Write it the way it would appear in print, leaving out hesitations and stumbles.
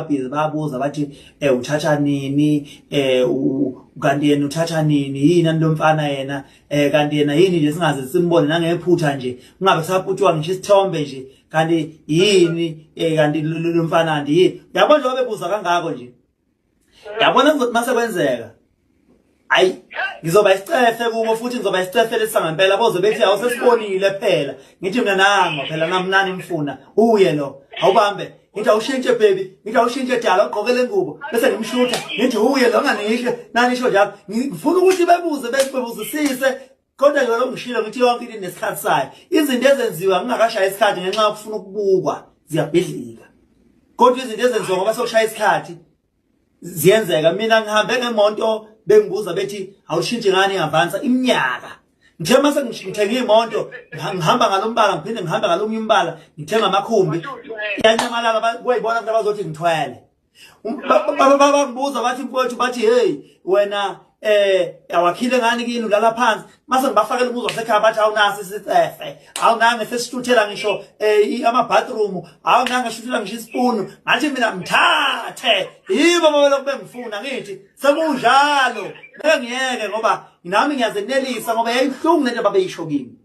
babhizi babuza bathi uthatha nini, kanti yena uthatha nini, yini ani lo mfana yena, kanti yena yini nje singaze simbone nangephutha nje, kungabe kusaputshwa ngisho isithombe nje, kanti yini, kanti lo mfana kanti yini. Yabona njengoba bebuza kangako nje, yabona kuzothi mase kwenzeka, ayi ngizoba isicefe kubo futhi ngizoba isicefe lesangempela, boze bethi awusesibonile phela. Ngithi mina nango phela namnani mfuna uye lo, awubambe, ngithi awushintshe baby, ngithi awushintshe dala, ugqoke le ngubo, bese ngimshutha ngithi uye lo, nganisho nanisho njalo. Ngifuna ukuthi bebuze bebuzisise, kodwa nje lokho ngishilo ngithi yonke into inesikhathi sayo. Izinto ezenziwa ngingakashaya isikhathi ngenxa yokufuna ukubukwa ziyabhidlika, kodwa izinto ezenziwa ngoba sokushaya isikhathi ziyenzeka. Mina ngihambe ngemonto bengibuza bethi awushintshi ngani i-Avanza iminyaka. Ngithe mase ngithenga imoto ngihamba ngalombala, ngiphinde ngihambe ngalomunye umbala, ngithenga amakhumbi, iyanyamalala, kwayibona abantu abazothi ngithwele. Bangibuza bathi mfowethu, bathi hey wena, awakhile ngani kini, ulala phansi. Mase ngibafakela umuzi wasekhaya, bathi awunaso isicefe, awunange sesihluthela ngisho ama-bathroom, awunange sihluthela ngisho isipunu. Ngathi mina mthathe, yibo babelokhu bengifuna. Ngithi sekunjalo ngeke ngiyeke ngoba nami ngiyazenelisa, ngoba yayibuhlungu lento babeyisho kimi.